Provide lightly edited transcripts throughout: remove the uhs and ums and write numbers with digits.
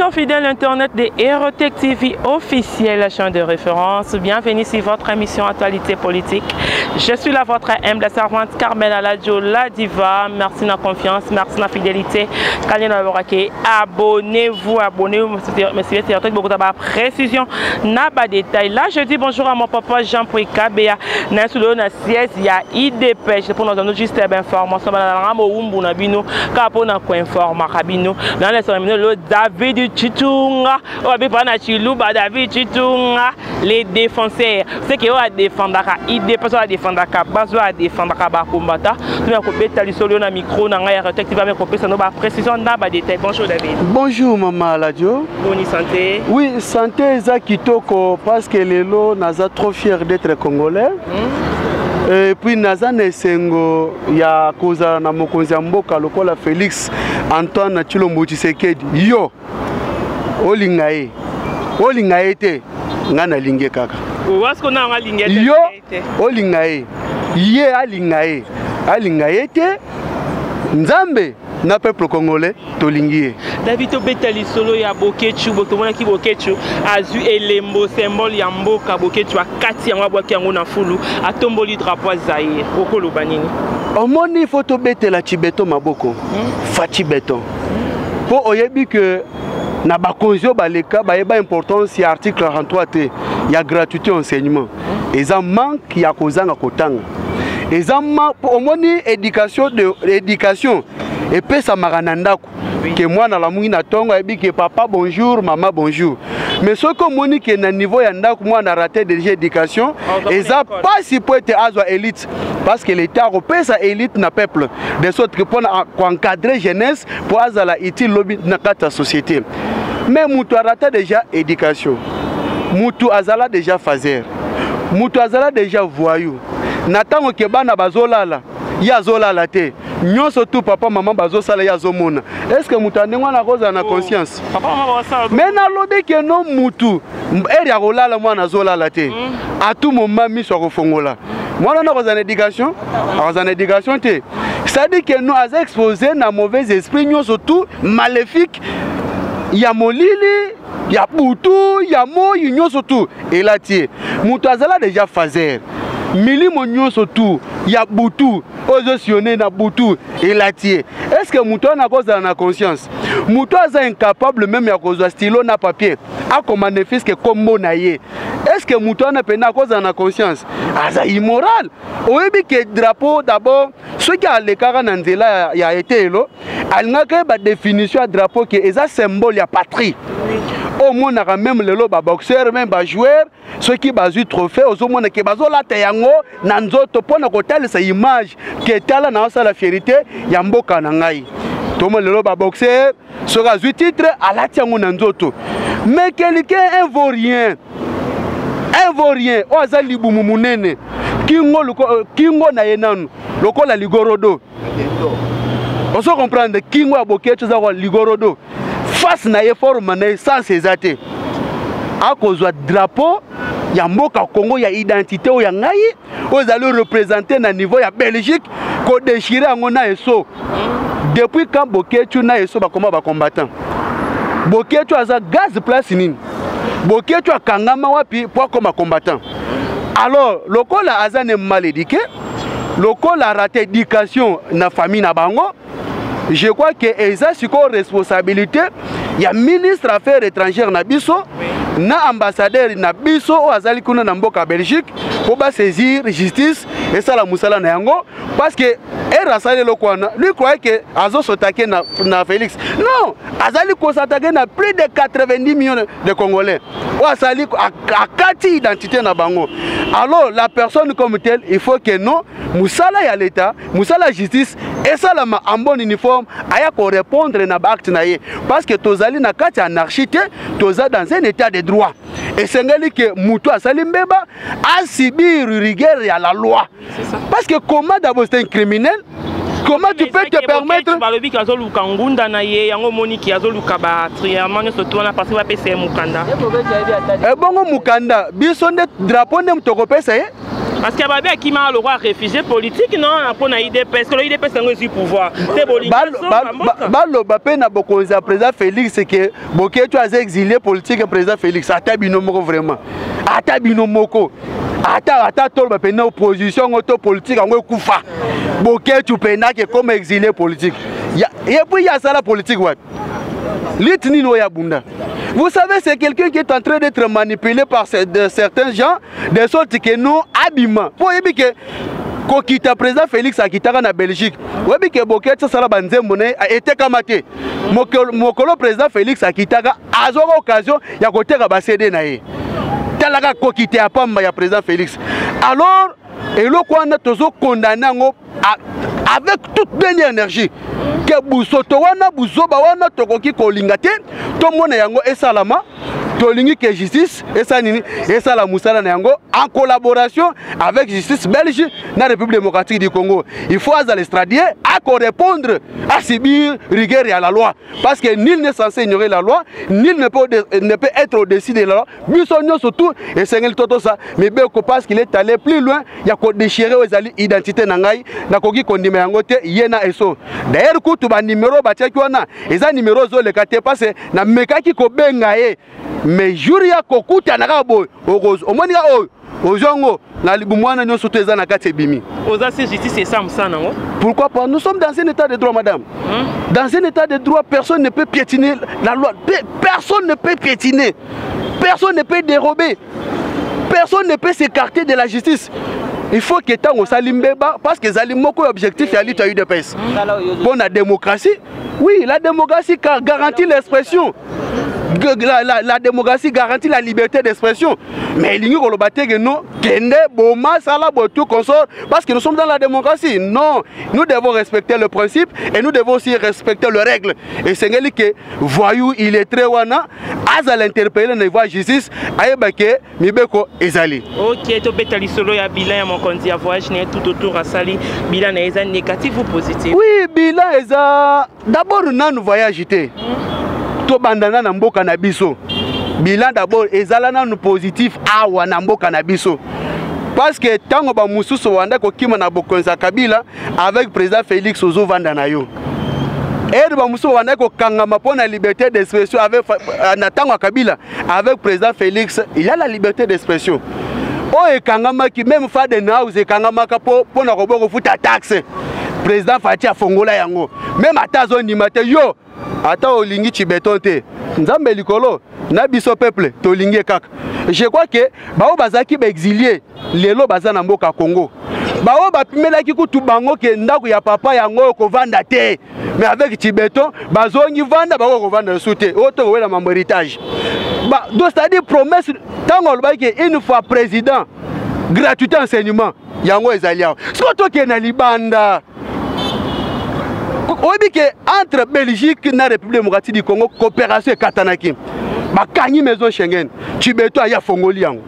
Chers fidèles internet de Erotech TV officielle, la chaîne de référence, bienvenue sur votre émission Actualité politique. Je suis la votre humble servante Carmel Aladjo, la diva. Merci de la confiance, merci de la fidélité. Abonnez-vous, abonnez-vous, monsieur Erotech, beaucoup de précision, n'a pas détail. Là, je dis bonjour à mon papa Jean-Pierre Kabea, na siège ya IDPH pour nous juste information na mpona koinformaka bino na lesaka bino lelo David Chitunga oyo abepa na Chiluba. David Chitunga, les défenseurs, c'est que oyo adefendaka UDPS, oyo adefendaka base, oyo adefendaka bakombata. Toya kobeta lisolo na micro na ngai ya Retec TV, kopesa no baprécision na badétail. Bonjour David. Bonjour mama Ladio. Boni santé? Oui, santé eza kitoko parce que lelo naza trop fier d'être congolais. Et puis naza na esengo ya kozala na mokonzi ya mboka lokola Félix Antoine Tshilombo Tshisekedi. Yo olinga ye, olinga ye te, ngai nalingi kaka. Yo olinga ye, ye alinga ye, alinga ye te, Nzambe na peuple congolais tolingi ye. David, tobeta lisolo ya Bokechu. Tomonaki Bokechu azwi elembo, symbole ya mboka. Bokechu akati yango, abwaki yango na fulu, atomboli drapeau ya Zaire. Okoloba nini? Omoni, fo tobetela Chibeto maboko, Faci Beton, mpo oyebi ke na bakonzi oyo baleka bayeba importance ya article 43 te ya gratuité enseignement. Eza manque ya kozanga kotanga, eza omoni éducation de éducation epesamaka na ndako, ke mwana alamuki na ntongo, ayebi ke papa bonjour, mama bonjour. Mais soki omoni ke na niveau ya ndako mwana raté déjà éducation, eza mpasi mpo ete azwa élite, parce que l'état akopesa élite na peuple, de sorte que mpona koencadrer jeunesse mpo azala utile lobi na kati ya société. Mais moto arata déjà éducation, moto azala déjà faiseur, moto azala déjà voyou, na ntango ke bana bazolala, ye azolala te. Nyonso tu papa mama bazosala, ye azomona. Est ce que moto ya ndenge wana akozala na conscience? Mais nalobi ke no, mutu ere ya kolala, mwana azolala te. À tout moment miso akofongola, mwana wana akozala na éducation? Akozala na éducation te. C'est-à-dire ke no, aza exposé na mauvais esprit nyonso tu maléfique, ya molili, ya butu, ya moi, nyonso tu elati ye. Moto azala déjà faiseur, milimo nyonso tu ya butu oyo ezosillonner na butu elati ye. Est ce que moto wana akozala na conscience? Moto aza incapable même ya kozwa stylo na papier, akoma ne fût-ce que kombo na ye. Est ce que moto wana mpena akozala na conscience? Aza immoral. Oyebi ke drapeau d'abord, soki alekaka na nzela ya eteyelo, alingaka yeba définition ya drapeau, ke eza symbole ya patrie. Omonaka même lelo baboxeur, même bajoueur, soki bazwi trophée, ozomona ke bazolata yango na nzoto mpona kotalisa image ke tala, na osala fierté ya mboka na ngai. Tomona lelo baboxeur, soki azwi titre, alati yango na nzoto. Mais quelqu'un, un vaurien, un vaurien oyo aza libumu monene, kingo, kingo na ye nanu lokola ligorodo. Ozo comprendre? Kingo ya Boketu eza kwa ligorodo, face na ye, forme na ye, sens eza te. Akozwa drapeau ya mboka Congo, ya identité oyo ya ngai, oyo ezali représente na niveau ya Belgique, kodéchirer yango na eso. Depuis quand Boketu na eso bakoma bacombattant? Boketu aza gaz place nini? Boketu akangama wapi po akoma combattant? Alors lokola aza ne mal éduqué, lokola raté éducation na famille na bango, je crois que eza sikoyo responsabilité ya ministre affaires étrangères na biso na ambassadeur na biso oyo azali kuna na mboka Belgique mpo basaisir justice, esala mosala na yango. Parce que ere asali eloko wana, lui croyait que azos'attaquer na Félix. Non, azali kos'attaquer na plus de 90 millions de Congolais oyo asali akati identité na bango. Alors la personne comme telle, il faut que non, mosala ya l'état, mosala ya justice esalama en bonne uniforme, aya korépondre na baacte na ye, parce que tozali na kati ya anarchie te, toza dans un état de droit. Esengeli ke moto asali mbeba asubir rigueur ya la loi. Parce que comment, d'abord c'est un criminel, comment tu peux te permettre? Balobi ke azoluka ngunda na ye, yango omoniki azoluka batrièrement nyonso to wana parce que bapesa ye mokanda. Ebongo mokanda, biso nde drapeau nde tokopesa ye? Parce que babe akima lokwa réfugié politique, non, mpo na UDPS, que UDPS yango ezwi pouvoir te. Bolingi baloba mpe na bokonzi ya président Félix ke Boketshu aza exilé politique. Président Félix, ata bino moko vraiment, ata bino moko, ata toloba mpena opposition yango to politique yango ekufa, Boketshu mpena ke comme exilé politique ye, puis ye asala politique wapi? Lutte nini oyo abunda? Vous savez, c'est quelqu'un qui est en train d'être manipulé par certains gens, de sorte que non, abima. Po yebi ke kokita président Félix akitaka na Belgique. Oyebi ke Boketshu asala banzembo na ye etekama te. Mokolo président Félix akitaka, azwaka occasion ya koteka baCD na ye. Talaka kokita ya pamba ya président Félix. Alors, eloko wana tozokondane yango avec toute dernière énergie ke busoto wana, buzoba wana, tokoki kolinga te tomona yango esalama. Tolingi ke justice esala nini? Esala mosala na yango en collaboration avec justice belge na République démocratique du Congo. Il faut azala extradé, akorépondre, asubir rigueur ya la loi, parce que nul n'est censé ignorer la loi, nul ne peut être au-dessus de la loi. Biso nyonso tout esengeli totosa mibeko, parce qu'il est allé plus loin ya kodéchirer oyo ezali identité na ngai. Nakoki kondima yango te. Ye na eso, d'ailleurs kutu banimero batiaki wana eza nimero ozoleka te, parce namekaki kobenga ye, mais jour ya kokutana kaka boye, omoni ka oyo ozwi yango na libumu wana nyonso to eza na kati ebimi. Oza si justice esa mosala nango? Pourquoi pas? Nous sommes dans un état de droit, madame. Dans un état de droit, personne ne peut piétiner la loi, personne ne peut piétiner, personne ne peut dérober, personne ne peut s'écarter de la justice. Il faut que ntango osali mbeba, parce que ezali moko ya objectif ya lutte ya UDPS mpo na démocratie. Oui, la démocratie garantit l'expression, la démocratie garantit la liberté d'expression, mais elingi koloba te ke non, kende boma, sala boye, tout consort, parce que nous sommes dans la démocratie. Non, nous devons respecter le principe et nous devons aussi respecter les règles. Esengeli ke voyou illettré wana azala interpellé na voie justice, ayeba ke mibeko ezali. Ok, tobeta lisolo ya bilan ya mokonzi ya voyage na ye tout autour. Asali bilan na ye, eza négatif ou positif? Oui, bilan eza d'abord nanu voyage te. Tobandana na mboka na biso. Bilan d'abord ezala nanu positif awa na mboka na biso, parce que ntango bamosusu banda kokima na bokonzi ya Kabila, avec président Félix ozovanda na yo. Ere bamosusu babandaki kokangama mpo na liberté d'expression avec na ntango ya Kabila, avec président Félix il y a la liberté d'expression. Oyo ekangamaki, même Faden House ekangamaka mpo na koboya kofuta taxe, président Fatshi afongola yango. Même ata azondima te, yo ata olingi Tshibeton te, Nzambe likolo na biso peuple tolingi ye kaka. Je crois ke baoyo bazalaki baexilie, lelo baza na mboka Congo. Baoyo bapimelaki kutu bango ke ndako ya papa yango oyo kovanda te, mais avec Tshibeton bazongi vanda, bango kovanda lisusu te. Oyo tokowela mambo héritage. Donc c'est-à-dire promesse ntango alobaki ke une fois président, gratuité enseignement, yango ezali awa. Sikoyo tokende na libanda. Oyebi ke entre Belgique na République démocratique du Congo, coopération ekatanaki, bakangi maison Schengen. Tshibeto aye afongoli yango.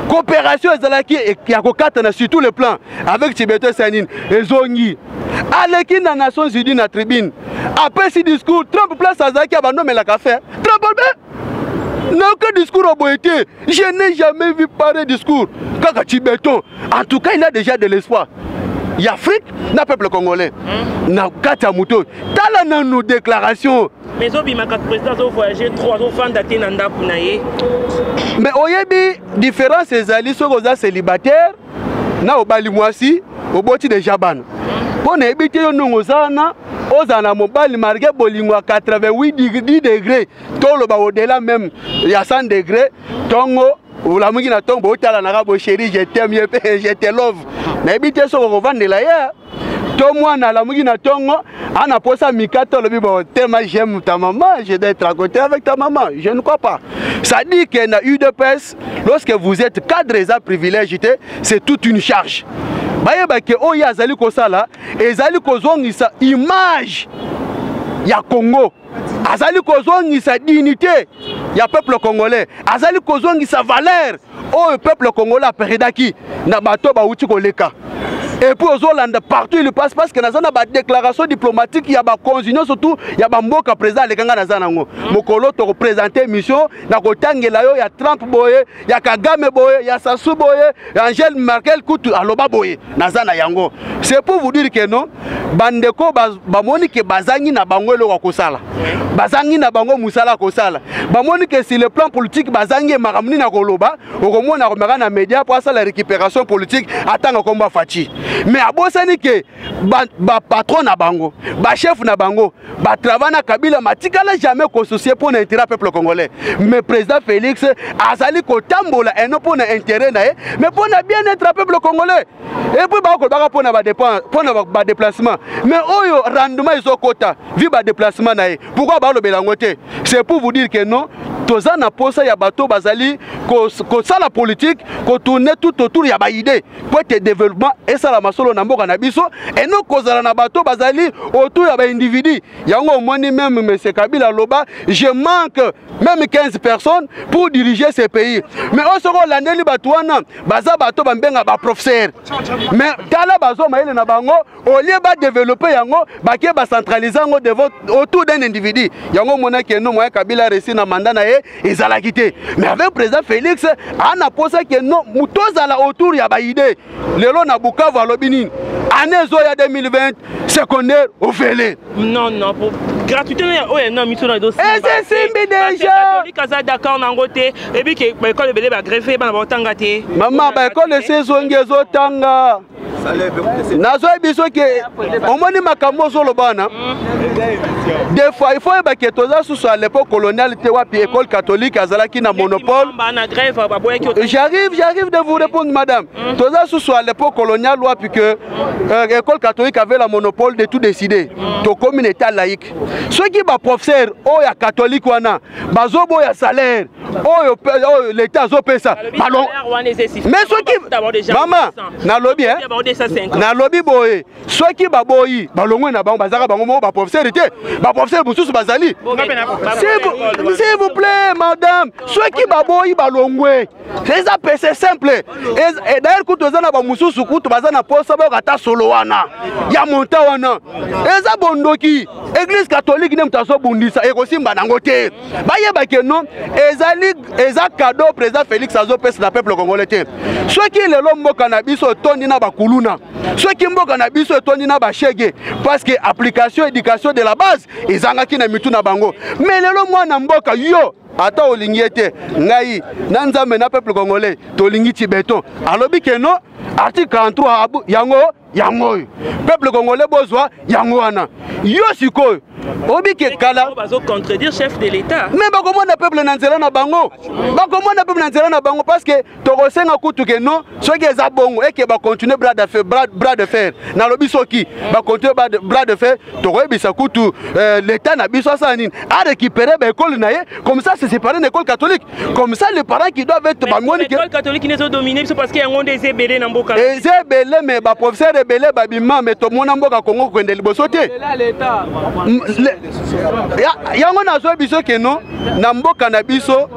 Coopération ezalaki ya kokatana sur tout le plan, avec Tshibeto esali nini? Ezongi. Aleki na Nations unies na tribune, apesi discours. Trump place azalaki abandomela kafe. Trump alobi: nayoka discours oboye te, je n'ai jamais vu pareil discours. Kaka Tshibeton. En tout cas, il a déjà de l'espoir ya Afrique na peuple congolais na kati ya moto oyo. Tala nanu déclaration. Mais ezobimaka président azovoyage trop, azofanda te na ndako na ye. Mais oyebi différence ezali soki oza célibataire na obali mwasi, oboti deja bana. Mpo nayebi te, yo ndongo oza wana, ozala na mobali malgré bolingo ya 88 degré, toloba au-delà même ya 100 degré, ntongo olamuki na ntongo, botalanaka bo: "Chéri, je t'aime", ye mpe: "Je te love". Nayebi te soki okovandela ye to mwana alamuki na ntongo ana posa mikate, olobi: "Bon, tellement j'aime ta maman, je dois être à côté avec ta maman." Je ne crois pas. Ça dit que na UDPS, lorsque vous êtes cadre, eza privilège te, c'est toute une charge. Bayeba ke oyo azali kosala ezali kozongisa image ya Congo, azali kozongisa dignité ya peuple congolais, azali kozongisa valeur oyo peuple congolais aperdaki na bato bauti koleka. Et puis ozolanda partout il passe, parce que naza na badéclaration diplomatique ya bakonzi nyonso tout ya bamboka président aleka, ngai naza nango. Mokolo tokoprésente mission, nakotangela yo ya Trump boye, ya Kagame boye, ya Sassou boye, ya Angela Merkel kutu aloba boye, naza na yango. C'est pour vous dire que non, bandeko bamoni ke bazangi na bango eloko ya kosala, bazangi na bango mosala kosala, bamoni ke sur le plan politique bazangi makambo nini ya koloba. Okomona akomaka na média mpo asala récupération politique, atanga kombo Fatshi, mais abosani ke bapatron na bango, bachef na bango batravaille na Kabila, matikala jamais kosoucier mpo na intérêt ya peuple congolais. Mais président Félix azali kotambola eno mpo na intérêt na ye, mais mpo na bien-être ya peuple congolais. Et puis bakolobaka mpo na badépense, mpo na badéplacement, mais oyo rendement ezokota vu badéplacement na ye, pourquoi balobela yango te? C'est pour vous dire que non, toza na posa ya bato bazali kosala politique, kotourne tout autour ya baidée po ete développement esalama solo na mboka na biso, eno kozala na bato bazali autour ya baindividu. Yango omoni même monsieur Kabila aloba: «Je manque même 15 personnes pour diriger ce pays.» Mais oyo soki olandeli bato wana, baza bato bambenga baprofesseur, mais tala bazwa mayele na bango, au lieu badéveloppe yango, bake bacentralise yango devant autour d'un individu. Yango omonaki no moyen Kabila réussi na mandat na ye ezalaki te. Mais avec président Félix, ana posa ke no moto ozala autour ya baidée. Lelo na Bukavu alobi nini? Année ezoya 2020, secondaire ofele. Non, pour gratuité oyo na miso na Eza esimbi déjà. Catholique aza d'accord nango te. Ebi ke baekole ebele bagrève, bana baotanga te. Mama, baekole esi ezongi, ezotanga. Nazoyebi biso ke omoni makambo ozoloba wana, des fois il faut oyeba ke toza susu à l'époque coloniale te, wapi école catholique azalaki na monopole. Na grève baboyaki. J'arrive, j'arrive de vous répondre, madame. Toza susu à l'époque coloniale wapi que école catholique avait la monopole de tout décider. Tokomi na état laïque. Soki baprofesseur oyo ya catholique wana bazoboya salaire oyo oyo l'état azopesa, mais soki mama nalobi, nalobi boye, soki baboyi, balongwe na bango, bazaka bango moko baprofesseur te, baprofesseur mosusu bazali. S'il vous plaît, madame, soki baboyi, balongwe, eza pese simple. Et d'ailleurs kutu eza na bamosusu kutu baza na posa bayoka ata solo wana ya monta wana, eza bondoki. Église catholique nde moto azobundisa, ekosimba nango te. Bayeba ke non, ezali eza cadeau président Félix azopesa na peuple congolais te. Soki lelo mboka na biso etondi na bakuluna, soki mboka na biso etondi na bashege, parce que application éducation de la base ezangaki na mitu na bango. Mais lelo mwana mboka, yo ata olingi ye te, ngai na Nzambe na peuple congolais tolingi ti beton. Alobi ke non, article 43 abu yango, yango oyo peuple congolais bozwa yango wana. Yo sikoyo oyebi ke kala bazocontredire chef de l'État. Mais bakomona peuple na nzela na bango, bakomona peuple na nzela na bango, parce que tokosenga kutu ke non, soki eza bongo eke bacontinue bras de fer, bras de fer. Nalobi soki bacontinue bras de fer, tokoyebisa kutu l'état na biso asala nini? Arécupérer baekole na ye, comme ça se séparer na école catholique, comme ça les parents qui doivent être bamoni ke école catholique nde ezodomine biso, parce que yango nde eza ebele na mboka. Eza ebele, mais baprofesseur ebele babima, mais tomona mboka Kongo kokende liboso te. Yango nazoyebi biso ke non, na mboka na biso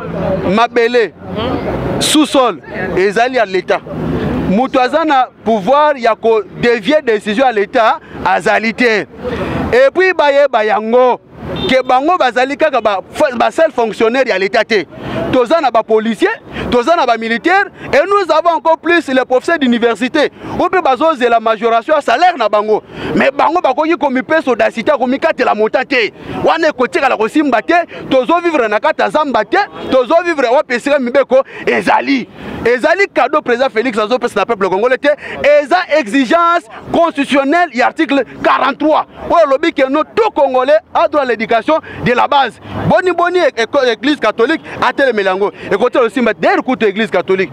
mabele, sous-sol ezali ya l'état. Moto aza na pouvoir ya kodévier décision ya l'état azali te. Et puis bayeba yango ke bango bazali kaka baseul fonctionnaire ya l'état te. Toza na bapolicier, toza na bamilitaire, et nous avons encore plus les professeurs d'université oyo mpe bazozela majoration ya salaire na bango. Mais bango bakoki komipesa audacité ya komikatela montant te. Wana ekotikala kosimba te. Tozovivre na kati ya zamba te, tozovivre wapi esika mibeko ezali. Ezali cadeau président Félix azopesa na peuple congolais te, eza exigence constitutionnelle ya article 43 oyo alobi ke no, tout Congolais a droit à l'éducation de la base. Boni boni église catholique atelemela yango, ekotela osimba. D'ailleurs kutu église catholique,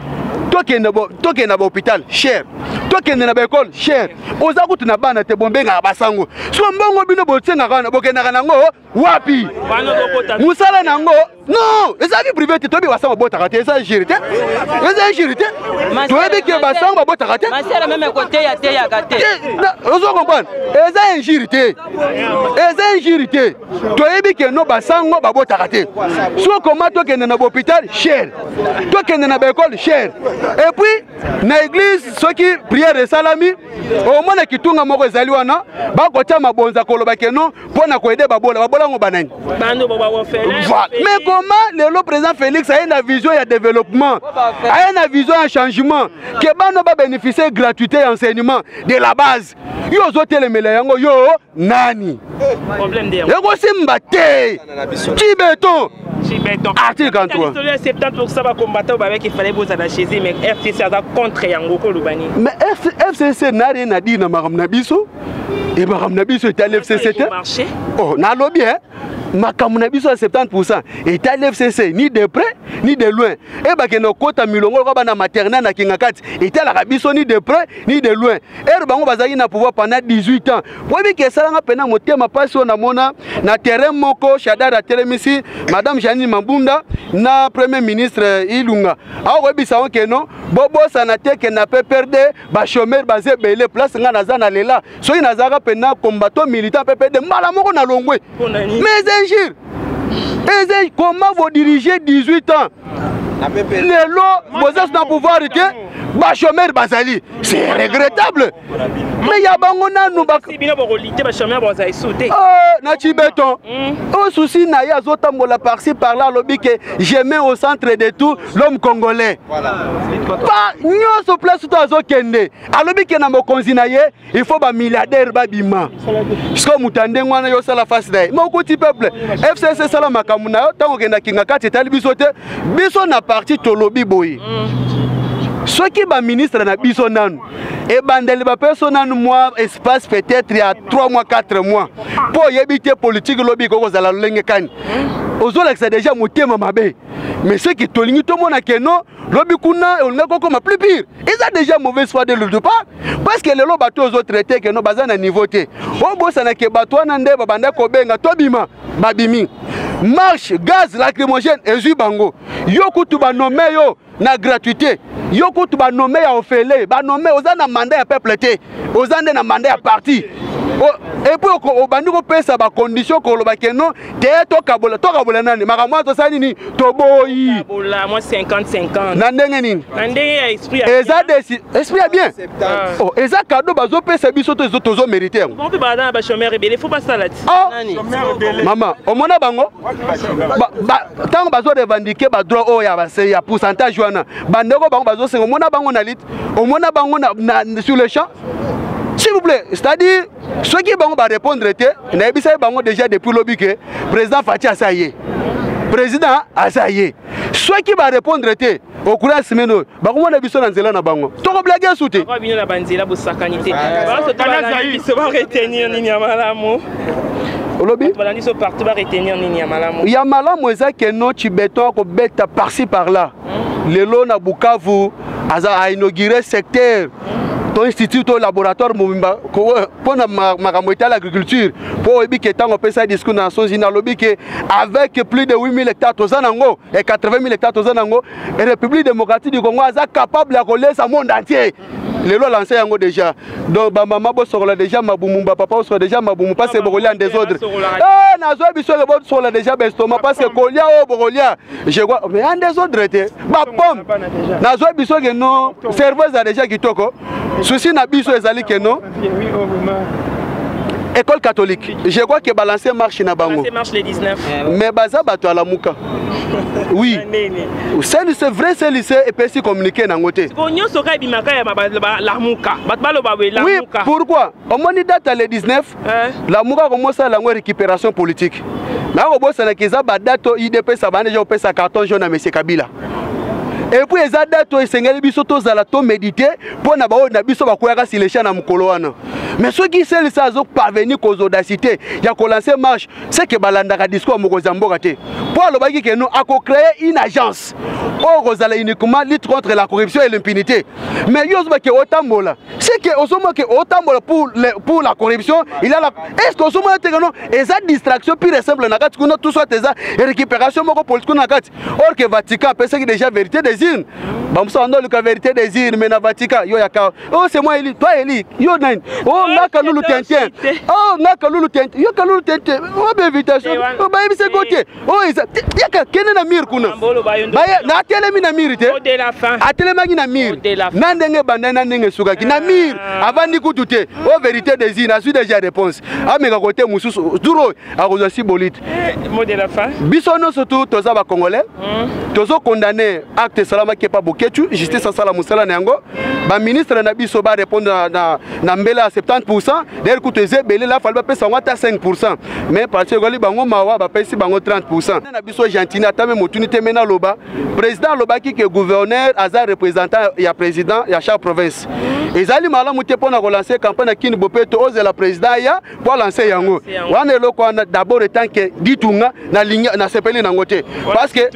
tokende na bahôpital cher, tokende na baekole cher, oza kutu na bana te, bombengaka basango. So mbongo bino botiengaka wana, bokendaka nango wapi? Mosala nango. Non, eza vie privée te. Toyebi basango babotaka te, eza injure te, eza injure te. Toyebi ke basango babotaka te. Masere meme koteya teyaka te. Ozo comprendre, eza injure te, eza injure te. Toyebi ke no, basango babotaka te. So koma tokende na bahôpital cher, tokende na baekole cher, et puis na église soki prière esalami, omona kitunga moko ezali wana, bakotia mabonza, koloba ke non, mpo na koaider babola. Babola yango banani? Mais comment lelo président Félix aye na vision ya développement, aye na vision ya changement, ke bana babénéficie gratuité ya enseignement de la base, yo ozotelemela yango? Yo nani? Ekosimba te. Cibeton, article 43. 70% bacombattant babaki fallait bozala chez, mais FCC aza contre yango, koloba nini? Mais FCC n'a rien à dire na makambo na biso. E makambo na biso etali FCC te. Oh, nalobi e makambo na biso ya 70% etali FCC ni de près ni de loin. E bakende kokɔta milongo lokola bana maternelle na kinga kati, etalaka biso ni de près ni de loin. Ere bango bazalaki na pouvoir pendant 18 ans. Oyebi ke esalanga mpena motema mpasi oyo namona na terrain moko, Shadary atelemisi madame Janine Mabunda na premier ministre Ilunga, akoyebisa ngo ke non, bobosana te ke na PPRD bachômeur baza ebele. Place ngai naza na lela, soki nazalaka mpena combattant militant PPRD, mbala moko na longwe. Mais injure eza, comment vous dirigez 18 ans, lelo boza na pouvoir te, bachômeur bazali? C'est regrettable. Mais ya bango nanu na Cibeton oyo, souci na ye, azotambola par-ci par-là, alobi ke je mets au centre de tout l'homme congolais. Pa nyonso, place to azokende, alobi ke na mokonzi na ye, il faut bamilliardaire babima. Sikoyo moto ya ndenge wana, yo osala face na ye, ma okuti peuple. FCC esala makambo na yo, ntango okenda kinga kati, etali biso te. Biso na parti tolobi boye: soki baministre na biso nanu ebandeli, bapesa nanu mwa espace peut-être ya 3 mois, 4 mois, mpo oyebi te politike lobi ekoki kozala lolenge kani. Ozolakisa déjà motema mabe. Mais soki tolingi tomona ke non, lobi kuna olingaki kokoma plus pire, eza déjà mauvaise foi de le départ, parce que lelo bato ozotraite ke non, baza na niveau te. Obosana ke bato wana nde babanda kobenga tobima, babimi marche, gaz lacrymogène ezwi bango. Yo kutu banome yo na gratuité, yo kutu banome ya ofele, banome oza na mandat ya peuple te, oza nde na mandat ya parti. Et puis obandi kopesa bacondition, koloba ke non te, tokabola. Tokabola nani? Makambo wana tosala nini? Toboyi. Na ndenge nini? Eza esprit ya bien. Oh, eza cadeau bazopesa biso to tozomérite yango. Mama, omona bango ntango bazorevendiquer badroit oyo ya pourcentage wana, bandeko bango bazosenga, omona bango na lutte, omona bango sur le champ? S'il vous plaît, c'est-à-dire soki bango barépondre te, nayebisaki bango déjà depuis lobi ke président Fatshi asa ye, président aza ye. Soki barépondre te au courant ya semaine oyo, bakomona biso na nzela na bango, tokoblaguer su te. Bino na banzela, bosakani te. Biso baretenir nini ya malamu? Olobi? Balandi so partout, baretenir nini ya malamu? Ya malamu eza ke no, Cibeton akobeta par-ci par-là. Lelo na Bukavu aza ainauguré secteur to institut to laboratoire mobimba mpo na makambo etali agriculture, mpo oyebi ke ntango opesa discours na Nations Unies, alobi ke avec plus de 8000 hectares toza nango et 80 000 hectares toza nango, République démocratique du Congo aza capable ya kolesa monde entier. Lelo alancé yango déjà. Donc bamama bosokola déjà mabumu, bapapa bosokola déjà mabumu, parce que bokolia en désordre. Nazwa biso ke bosokola déjà baestomac, parce que kolia oyo bokolia, je crois, mais en désordre te. Bapomme, nazwa biso ke non, cerveau eza déjà kitoko. Souci na biso ezali ke non, école catholique, je crois que balance marche na bango. Marche le 19. Mais baza bato alamuka, oui, c'est vrai. CLC epesi communiqué nango te. Nyonso kaka ebimaka ya Lamuka, bato baloba boye. Oui, pourquoi omoni date le 19, Lamuka komosala yango récupération politique. Nakobosanaka eza badate oyo UDPS abandi deja kopesa carton jaune na monsieur Kabila. Et puis eza date oyo esengeli biso tozala tomédite mpo na baoyo na biso bakweyaka silecha na mokolo wana. Mais soki selisa azoparvenir kozwa audacité ya kolancer marche, c'est que balandaka discours ya mokonzi ya mboka te, mpo alobaki ke no akocréer une agence oyo kozala uniquement lutte contre la corruption et l'impunité. Mais yo ozobake otambola, c'est que ozomona ke otambola pour la corruption. Il a la, est ce que ozomona te ke non, eza distraction pure et simple na kati kuna, tout soit eza récupération moko politique kuna na kati? Or que Vatican apesaki déjà vérité des urnes. Bamosusu bando oluka vérité des urnes, mais na Vatican yo yaka: "Oh, c'est moi élu." Toi élu, yo nani? "Oh, nga Kalulu Tintin." "Oh, nga Kalulu Tintin." Yo Kalulu Tintin, obe invitation bayebisaki yo te. Oyo eza yaka, kende na mire kuna. Natelemi na mire te, atelemaki na mire na ndenge ebandani, na ndenge esukaki na mire, avandi kutu te. Oyo vérité des urnes, azwi déjà réponse. Ameka kote mosusu, jour oyo akozwa sibolite. Biso nyonso tu toza bacongolais, tozocondamner acte esalamaki epa Boketu. Justice asala mosala na yango. Baministre na biso barépondre na mbela ya 70. D'ailleurs kutu eza ebele, la fali bapesa yango ata 5, mais parti ekoli bango mawa, bapesi bango 30. Na biso Gentini, ata me motuni te, me naloba: président alobaki ke gouverneur aza représentant ya président ya chaque province. Ezali malamu te mpo na kolancer campagne ya Kin Bopeto, ozela président ya mpo alancer yango wana. Eloko wana d'abord, etant que Ditunga, nasepeli nango te, parce que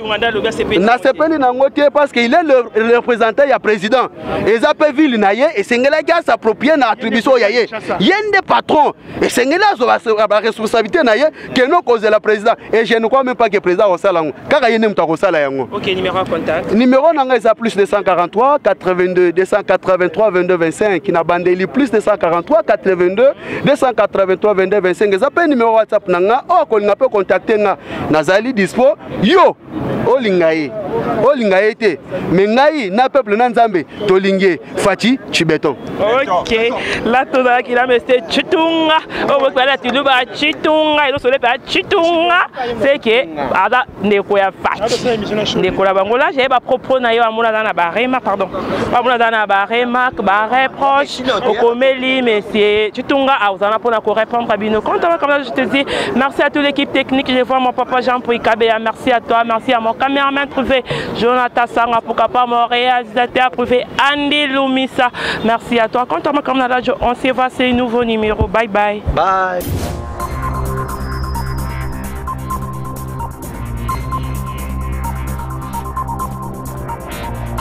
nasepeli nango te, parce que il est le représentant ya président. Eza mpe ville na ye, esengelaki as'approprier na attribution ya ye. Ye nde patron, esengeli azwa baresponsabilité na ye keno kozela président. Et je ne crois même pas que président akosala yango, kaka ye nde moto akosala yango. Ok, numéro ya contact? Numéro na ngai eza plus 243 82 283 22 25. Na bandeli, plus 243 82 283 22 25, eza mpe numéro WhatsApp na nga. Oyo akolinga mpe contacte nga, nazali dispo. Yo olinga ye, olinga ye te, me ngai na peuple na Nzambe tolingi ye, Fatshi Chibeton. Ok, la tozalaki na monsieur Chitunga oyo bokibala tuluba Chitunga, ezosole mpe Chitunga seke aza ndeko ya Fatshi, ndeko na bango. La jaye bapropos na ye, bamona aza na baremarque, pardon, bamona aza na baremarque, bareproche okomeli monsieur Chitunga, azala mpona korépondre bino. Quant à moi, comme ça, je te dis merci à toute l'équipe technique. Je vois mon papa Jean Pouy Kabea, merci à toi. Merci à mon caméraman privé Jonathan Sanga, pourquoi pas mon réalisateur privé Andy Lumisa, merci à toi. Quant à moi, comme on se voit, c'est un nouveau numéro. Bye bye. Bye.